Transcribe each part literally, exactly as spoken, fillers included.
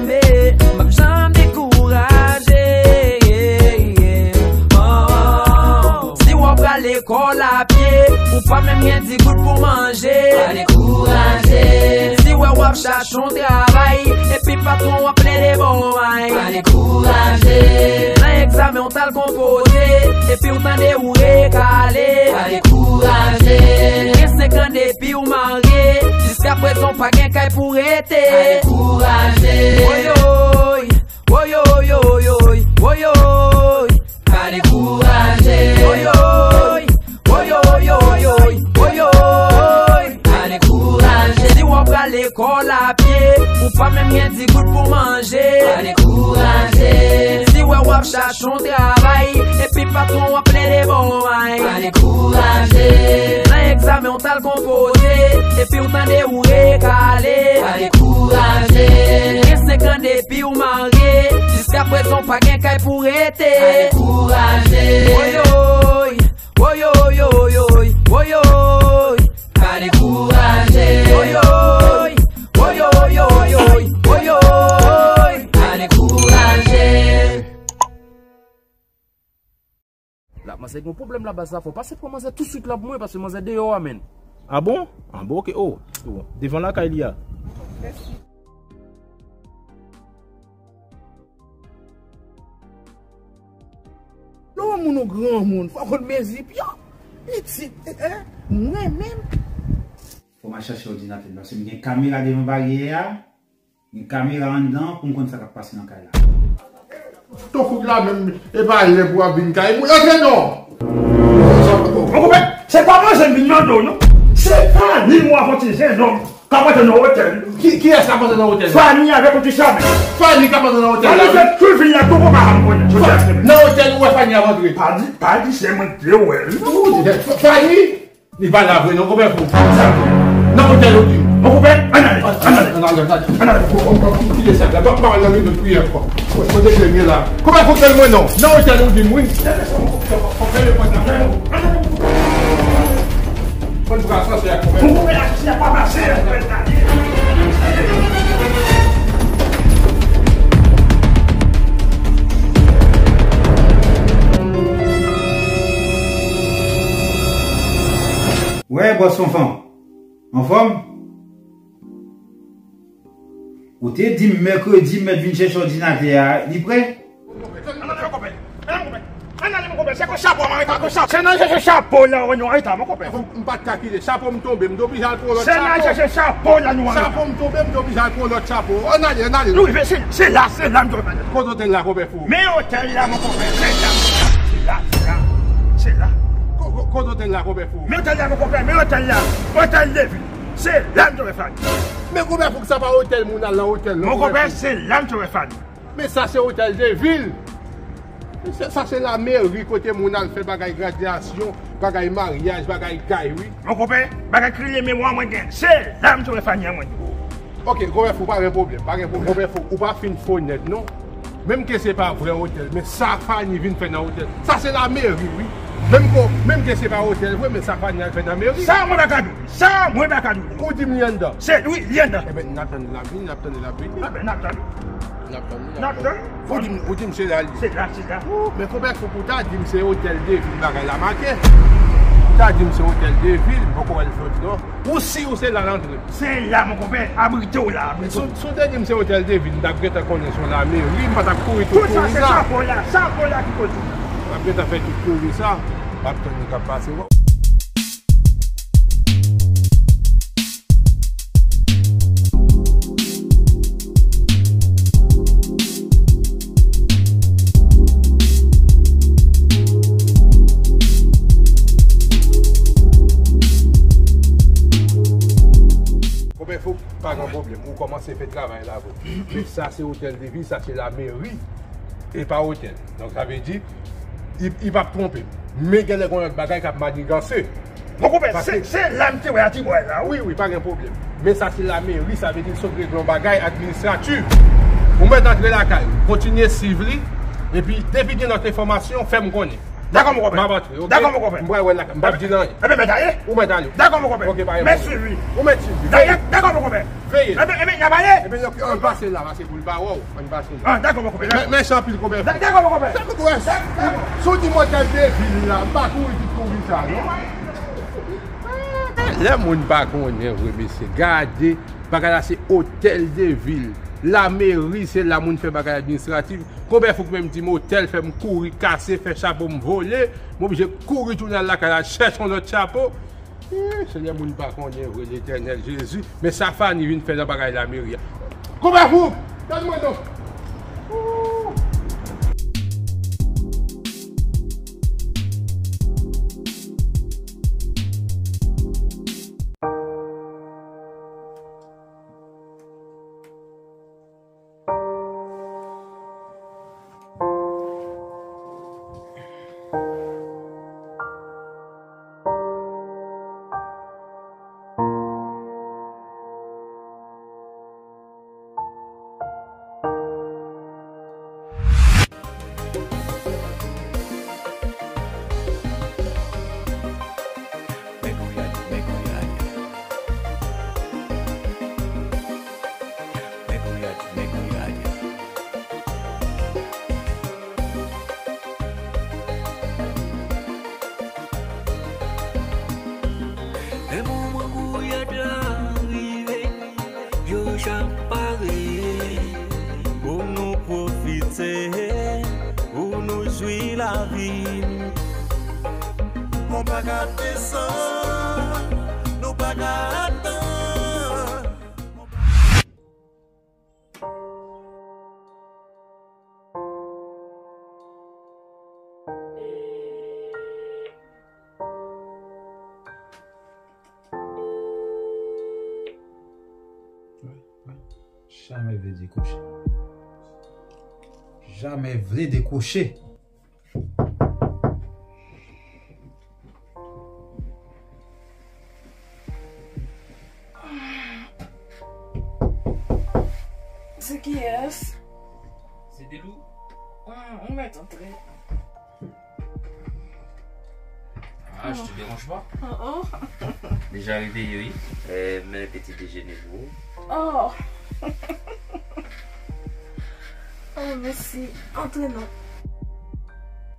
M p ap janm dekouraje. Oh, oh, oh. Si w ap pral lekòl a pye, ou pa menm gen di goud pou manje. Pa dekouraje. Si w wè w ap chache yon travay, epi patwon w ap plede ba w may. Pa dekouraje. Nan egzamen w t al konpoze, epi w tande ou rekale. Pa dekouraje. Gen senk an depi w marye, jiskaprezan w pa gen kay pou rete. Pa dekouraje. Woyoy, woyoy, woyoy, woyoy. Pa dekouraje. Woyoy, woyoy, woyoy, woyoy. Pa dekouraje. Si w ap pral lekòl a pye, ou pa menm gen di goud pou manje. Pa dekouraje. Si w wè w ap chache yon travay, epi patwon w ap plede ba w may. Pa dekouraje. Nan egzamen w t al konpoze, epi w tande ou rekale. Pa dekouraje. Gen senk an depi w marye, jiskaprezan w pa gen kay pou rete. Pa dekouraje. Woyoy, woyoy, woyoy, woyoy. Pa dekouraje. Woyoy, woyoy, woyoy, woyoy. Pa dekouraje. La, manzè gen yon pwoblèm la, baz la, fò w pase pran manzè tousuit la pou mwen, paske manzè deyò a, menn. A bon? A bon, oke, o, se bon. Devan lakay li a. Lè w wè moun ou granmoun, fò w konn mezi pye w. Pitit, eh, mwen menm. Fò m al chache òdinatè m, paske m gen kamera devan baryè a. Gen kamera anndan pou m konn sa k ap pase nan kay la. Ton fouk la menm, e pa lè pou w ap vin kay mwen. Antre non! Mon konpè, se pa manzè m vin mande w non. Se Fanny m wè avèk yon ti jennonm k ap antre nan otèl. Ki, kiyès k ap antre nan otèl? Fanny avèk yon ti chamen. Fanny k ap antre nan otèl la? Fanny fè tout vin la, tou konpa m konnen. Nan otèl ou wè Fanny ap antre? Pa di, pa di se mwen ki te wè l non. Fanny? Li pa la vre non, konpè fou. Nan otèl ou di m. Mon konpè, ann ale, ann ale. Ann ale, ann ale. Ann ale. Kite sa la. Ba, ba, nan minit priyè ankò. Kote ke l ye la? Konpè fou, tèl mwen non. Nan otèl ou di m, wi. Konpè, pran asansè a, konpè. Mon konpè, asansè a pa pase, konpè, l ale. Wè, bòs, anfòm. Anfòm? Ou te di m mèkredi m mèt vin chèche òdinatè a, li prè? Ann ale, mon konpè. Ann ale, mon konpè. Ann ale, mon konpè. Se kon chapo, mwen, se kon chapo. Se nan chèche chapo la, nou, eta, mon konpè. M pa t ka kite. Chapo m tonbe, m te oblije al pran lòt chapo. Se nan chèche chapo la, nou, eta. Chapo m tonbe, m te oblije al pran lòt chapo. Ann ale, ann ale. Nou rive, se, se la, se la, m te oblije. Kote otèl la, konpè? Men otèl la, mon konpè, se la, se la, se la, se la. Ko-, ko-, kote otèl la, konpè fou? Men otèl la, mon konpè, men otèl la. Otèl de vil. Se la m te wè Fanny. Men konpè fou, sa pa otèl moun al nan otèl non, mon konpè, se la m te wè Fanny. Men sa se otèl de vil. Sa, sa se lameri kote moun al fè bagay gradyasyon, bagay maryaj, bagay kay, wi. Mon konpè, bagay kriye memwa mwen gen. Se la m te wè Fanny an mwen. Oke, konpè fou, pa gen pwoblèm, pa gen pwoblèm. Konpè fou, ou pa fin fò nèt non. Menm ke se pa vrè otèl, men sa Fanny vin fè nan otèl. Sa se lameri, wi. Menm ko, menm ke se pa otèl vre, men sa Fanny al fè nan meri. Sa mwen pa ka di w, sa mwen pa ka di w. Ou di m li anndan? Se, wi, li anndan. Enben, n ap tann l ap vini, n ap tann l ap vini. Enben, n ap tann. N ap tann, n ap tann. Ou di m, ou di m se la li ye. Se la, se la. Ou, men konpè fou, pou w ta di m se otèl de vil bagay la make. Pou w ta di m se otèl de vil, m poko wè l jodi non. Ou si ou se la l antre? Se la, mon konpè, abrite w la, abrite w. Si, si w te di m se otèl de vil, m t ap gentan konnen se yon lameri, m pa t ap kouri tout kouri sa. Tout sa se chapo la, chapo la ki koz sa. M ap gentan fè tout kouri sa, m ap tann li k ap pase. Konpè fou, pa gen pwoblèm. Ou kòmanse fè travay la vre. Men sa se otèl de vil, sa se lameri. E pa otèl. Donk, sa vle di, li, li p ap twonpe m. Men genlè gen yon lòt bagay k ap maniganse. Mon konpè, se, se la m te wè a ti bway la, wi. Wi, wi, pa gen pwoblèm. Men sa se lameri, sa vle di l sot regle yon bagay administratif. Ou mèt antre lakay ou, kontinye swiv li, epi depi gen lòt enfòmasyon, fè m konnen. Dakò, mon konpè. M ap antre, oke? Dakò, mon konpè. M pral wè l lakay. M p ap di l anyen. Enben, mèt ale. Ou mèt ale. Dakò, mon konpè. Oke, pa gen pwoblèm. Mèt swiv li. Ou mèt swiv li. Dakò, dakò, mon konpè. Peye. Enben, enben, y ap ale. Enben, ann pase la, pase pou l pa wè w. Ann pase la. Ah, dakò, mon konpè, dakò. Mèsi anpil, konpè. Dakò, mon konpè. Dakò, dakò. Si w di m otèl de vil la, m pa kouri tout kouri sa, non. Lè moun pa konnen vre, mesye, gade, bagay la se otèl de vil. Lameri, se la moun fè bagay administratif. Konpè Fouk menm di m otèl, fè m kouri kase, fè chapo m vole. M oblije kouri tounen al lakay la, chèche yon lòt chapo. Eh, Senyè, moun pa konnen vre, Letènèl Jezi. Men sa Fani vin fè nan bagay lameri a. Konpè Fouk! Tande mwen non. Lè moman kouyad la rive, yo chak pare pou nou pwofite, pou nou jwi lavi. Mwen pa ka desann, nou pa ka atann. Jamè vle dekwoche. Jamè vle dekwoche. C'est qui est-ce? C'est Delou. Hum, on met entrée. Ah, je te dérange pas. Oh, oh. Déjà réveillé, oui. Euh, mais petit déjeuner pour vous. Oh. Oh, merci. Entrez, non.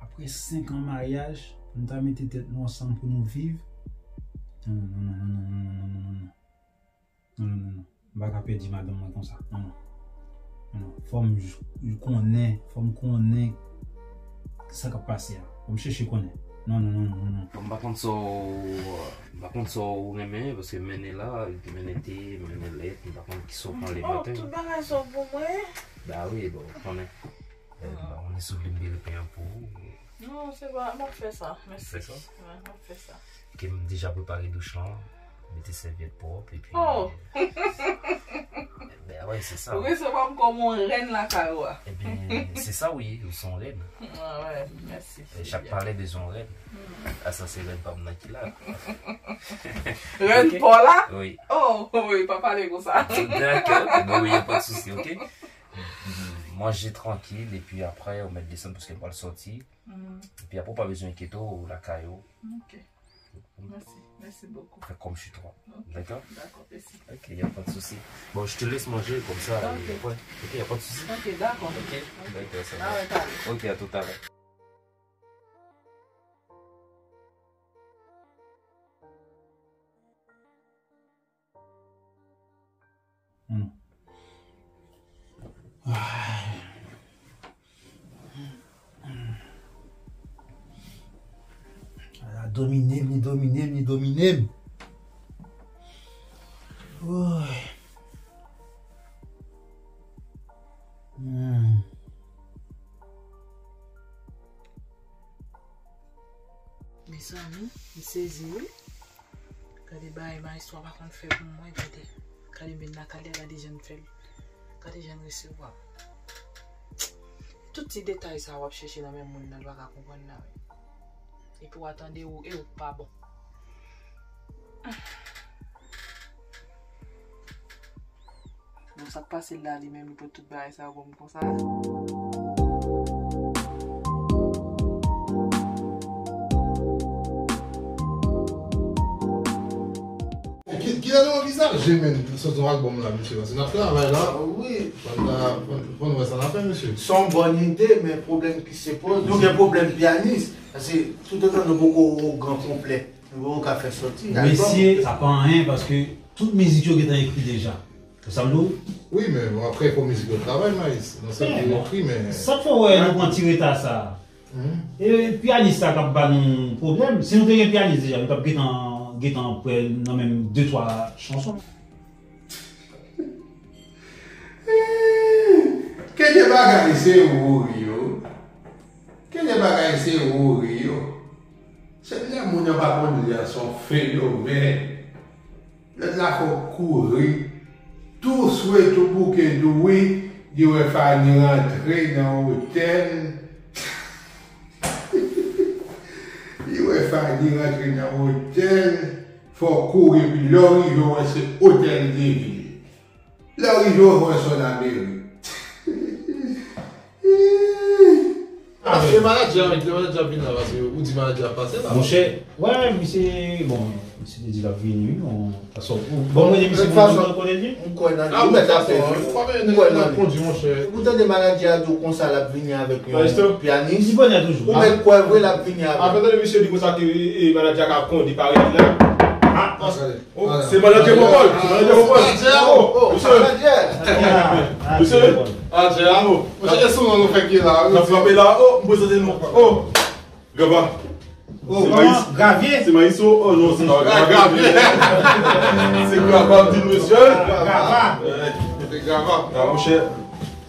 Apre senk an maryaj, pou nou ta mete tèt nou ansanm pou nou viv. Non, non, non, non, non, non, non, non, non, non, non, non, non, non, non, non. M pa ka pèdi madanm mwen konsa. Non, non. Non, non. Fò m j-, konnen, fò m konnen sa k ap pase a. Fò m chèche konnen. Non, non, non, non, non, non. M pa konn sa w, m pa konn sa w renmen, paske mennen la, mennen te, mennen lèt, m pa konn ki sa w pran le maten. Oh, tout bagay sa w pou mwen? Ba wi, bon, ou konnen. Eh, m pa konnen si w vle m vire pen an pou ou. Non, se pa, m ap fè sa, mèsi. Fè sa? Wi, m ap fè sa. Ke m deja prepare douch lan, mete sèvyèt pwòp, epi... Oh! Ben wi, se sa. Ou resevwa m kòm yon rèn lakay ou a. Ebyen, se sa, wi, ou se yon rèn. Ah, wi, mèsi. E chak palè bezwen yon rèn. Hmm. A sa, se rèn pa m nan ki la. Rèn pa w la? Wi. Oh, wi, pa pale konsa. Dakò, ok, bon, wi, y a pas de souci, ok? Manje trankil, epi apre, ou mèt desann, paske m pral sòti. Hmm. Epi apre, ou pa bezwen enkyete w, ou lakay ou. Ok. Mèsi, mèsi bokou. Fè kòm chez toi. Ok. Dakò? Dakò, mèsi. Ok, y a pas de souci. Bon, je te laisse manger comme ça, et après. Ok, y a pas de souci. Ok, dakò. Ok, dakò, ça va. Ah ouais, t'as raison. Ok, à tout à l'heure. Hmm. Ay. Ala domine m, li domine m, li domine m. Woy. Hmm. Mezanmi, m sezi wi. Gade bagay maestro a pa konn fè pou mwen, gade. Gade men nan kalè, gade jan l fè l. Gade jan l resevwa m. Tout ti detay sa w ap chèche nan men moun nan, l pa ka konprann nan wi. Epi w a tande ou, e ou k pa bon. Bon, sa k pase la, li menm, li pot tout bagay sa yo ban m konsa. Ki, Kilè nou anvizaje, men, soti yon albòm la, mesye, paske n ap travay la. Wi. Fò n ta, fò n, fò n wè sa n ap fè, mesye. Se yon bòn ide, men pwoblèm ki se poze, nou gen pwoblèm pyanis. Paske toutotan nou poko ogan konplè, nou poko ka fè sòti albòm. Mesye, sa pa anyen, paske tout mizik yo gentan ekri deja. Ou sa m di w? Wi, men bon, apre, fò mizik yo travay, Maïs. Nan sèl yo ekri, men sa k fè w wè nou pran ti reta sa a. E pyanis la k ap ba nou pwoblèm. Si nou te gen pyanis deja, nou t ap gentan, gentan prè nan menm de twa chanson. Kenbe bagay se ou yo. Kenbe bagay se ou yo. Se lè moun yo pa konn li an, se yon fenomèn. Lòt la fè w kouri. Tou swe, tou bouke, tou wi, li wè Fanny rantre nan otèl. Li wè Fanny rantre nan otèl, fè w kouri, epi lè w rive, w wè se otèl de vil. Lè w rive, w wè se yon lameri. Ah, e manadjè a, e manadjè a vin la, paske ou di manadjè a pase la. Monchè, wè, misye, bon, misye te di l ap vini, wi, bon, paske, bon, mwen, misye, bon, kote di? M kwè nan li. Ah, ou mèt ap fè, m kwè nan li. Kondwi, monchè. Ou tande manadjè a di w konsa l ap vini avèk yon pyanis? Li bonè toujou. Ou mèt kwè vre l ap vini avèk. Apre tande misye di konsa ke, e, manadjè a ka kondi parèy la. Ah, oh, se manadjè Popol, se manadjè Popol. Oh, oh, misye. Misye. Manadjè a, oh. Monchè, e sou nou fè ki la, wi. N ap frape la, oh, m prezante nou. Oh, Gava. Oh, se Maïs. Gravye. Se Maïs, oh, oh, non, se pa Gravye. Se Gava, m di, mesye. Gava. Se Gava. Ah, monchè.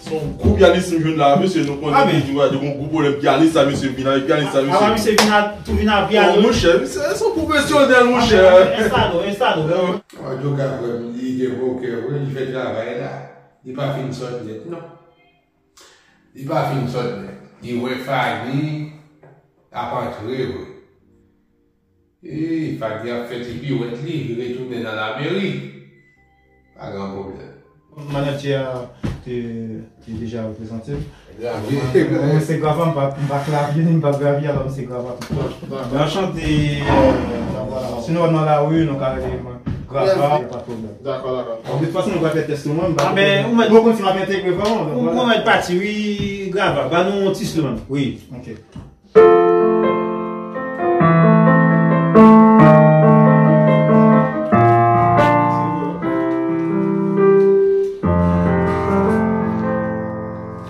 Se yon gwo pyanis m jwenn la, mesye, nou konnen toujou, de yon gwo pwoblèm pyanis sa, mesye, vin avèk pyanis sa, mesye. Apa misye vin a, tou vin a pyanis? Oh, monchè, misye, se yon pwofesyonèl, monchè. Enstale w, enstale w. Antouka, frè m, li gen bon kè, wi, li fè travay la. Li pa fin sòt nèt, non. Li pa fin sòt nèt. Li wè Fanny ap antre, wi. E, Fanny ap fè ti piwèt li, li retounen nan lameri. Pa gen pwoblèm. Manadjè a te, te deja reprezante m. Gravye. Mwen, mwen se Gava, m pa, m pa Klavye, ni m pa Gravye, alò m se Gava tout tan. Dakò. Mwen anchante, euh, si nou wè m nan lari, nou ka rele mwen Gava, y a pas de problème. Dakò, dakò. Bon, de tout fason, nou va fè tès nou menm, m pa konn si m ap entegre vrèman, donk, vwala. Ou mèt pati, wi, Gava, ba nou yon ti slow, wi. Ok.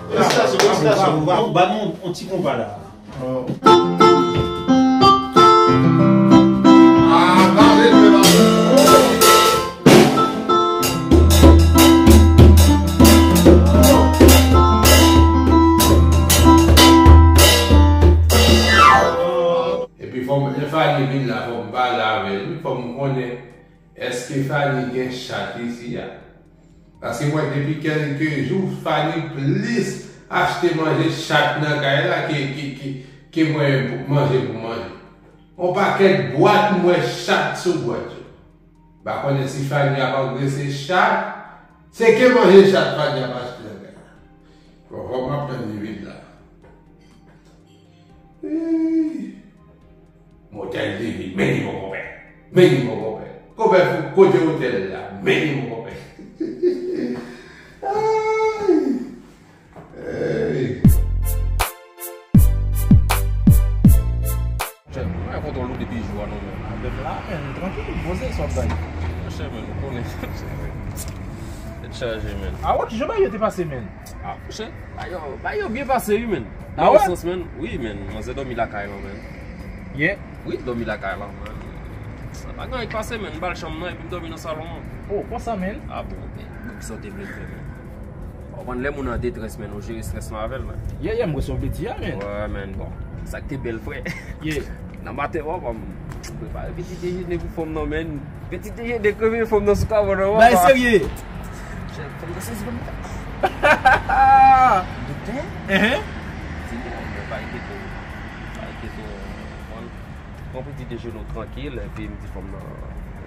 Felisitasyon, felisitasyon. Ba nou yon ti konpa la. Epi fò m, lè Fanny vin la, fò m pale avè l, wi, fò m konnen èske Fanny gen chat isi a. Paske mwen, depi kèlke jou, Fanny plis achte manje chat nan kay la ke, ke, ke, ke mwen manje pou manje. On pakèt bwat, m wè chat sou bwat yo. M pa konnen si Fanny ap angrese chat, se ke manje chat Fanny ap achte nan kay la. Bon, fò m ap tann li vin la. Ey! Motèl de vil, men li bon konpè. Men li bon konpè. Konpè fou, kote otèl la? Men li bon konpè. Ay! Ey! Chè, mwen kontan lou depi jou a non, men. Avèk la, men, trankil, poze, sa w ap bay. Monchè, men, ou konnen. Tèt chaje, men. Ah, wè, kijan bagay yo te pase, men? Ah, monchè, bagay yo, bagay yo byen pase, wi, men. Ah, wè? Nan yon sans, men, wi, men, manzè dòmi lakay lan, men. Yeah. Wi, dòmi lakay lan, men. Sa pa gen anyen k pase, men. M ba l chanm nan, epi m dòmi nan salon an. Oh, konsa, men? Ah, bon, men, kisa w te vle m fè, men? Ou konprann lè moun an detrès, men, ou jere estrès lan avè l, men. Yeah, yeah, m wè sa w vle di a, men. Wè, men, bon. Sa k te bèl, frè. Yeah. Nan maten, bon, bon, m prepare pitit dejene pou fanm nan, men. Pitit dejene kreve fanm nan sou kabann nan, papa. Bay serye. Chè, fanm nan sezi fanm nan. Doktè? Ehe. Di, bon, men, pa enkyete w. Pa enkyete w, ou konprann. Pran pitit dejene w trankil, epi m di fanm nan,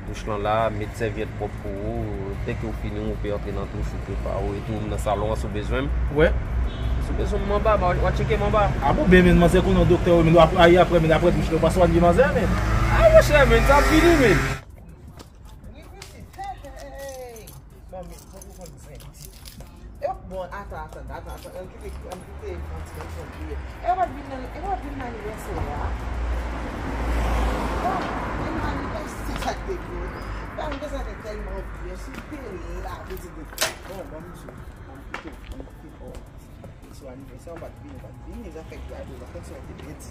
douch lan la, met sèvyèt pwòp pou ou, dèke w fini, ou pe antre nan douch, ou prepare w, etou m nan salon an si w bezwen m. Wè. Si w bezwen m anba, w a tcheke m anba. Ah bon, ben, men, manzè konnen w doktè, wi, men w ap rayi apre, men apre douch la, w pa swaye manzè, men. Ah, monchè, men, sa ap fini, men. Ata, ata, ann kite, ann kite yon ti kanson bliye. E w pa t vin nan, e w pa t vin nan anivèsè a? Bon, e nan anivèsè sa k te gen. Fè m te santi tèlman byen, si w te la, pitit de. Bon, bon, misye, ann kite, ann kite, bon. Sou anivèsè, w pa t vin, w pa t vin, e zafè gado, w pa konn sa w te pèdi.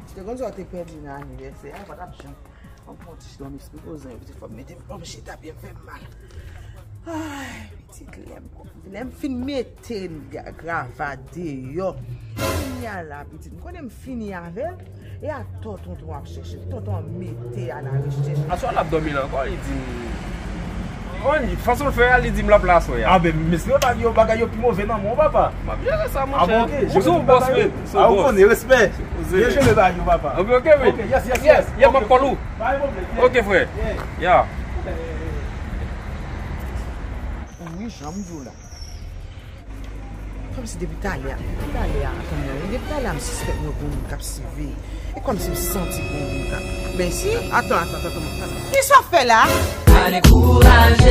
Si w te konn sa w te pèdi nan anivèsè a, w pa t ap janm. Ann pran ti chita, ann eksplike w zanmi, pitit, fò m mete m, fò m chita, pye m fè m mal. Ay, pitit, lè m, lè m fin mete gra-, gravat deyò, kounye a la, pitit, m konnen m fini avè l, e atò tonton ap chèche l, tonton ap mete a la rechèch. Aswè a l ap dòmi la ankò, li di m, bon, fason l fè a, li di m l ap la aswè a. A ben, mesye yo, yo bagay yo pi move nan men w, papa. M ap jere sa, monchè. Ou se yon bòs, men. Ou se yon bòs. Ou konnen, respè. Byen jere bagay yo, papa. Ok, ok, wi. Ok, yes, yes, yes. Yeah, m ap kòl ou. Pa gen pwoblèm. Ok, frè. Yeah. Wi, jan m di w la. Kòmsi depi talè a, depi talè a, tann mwen, depi talè a, m sispèk mwen gon moun k ap siveye. E kòmsi m santi gon moun k ap. Men si, atan, atan, atan, atan. Kisa w fè la? Pa dekouraje.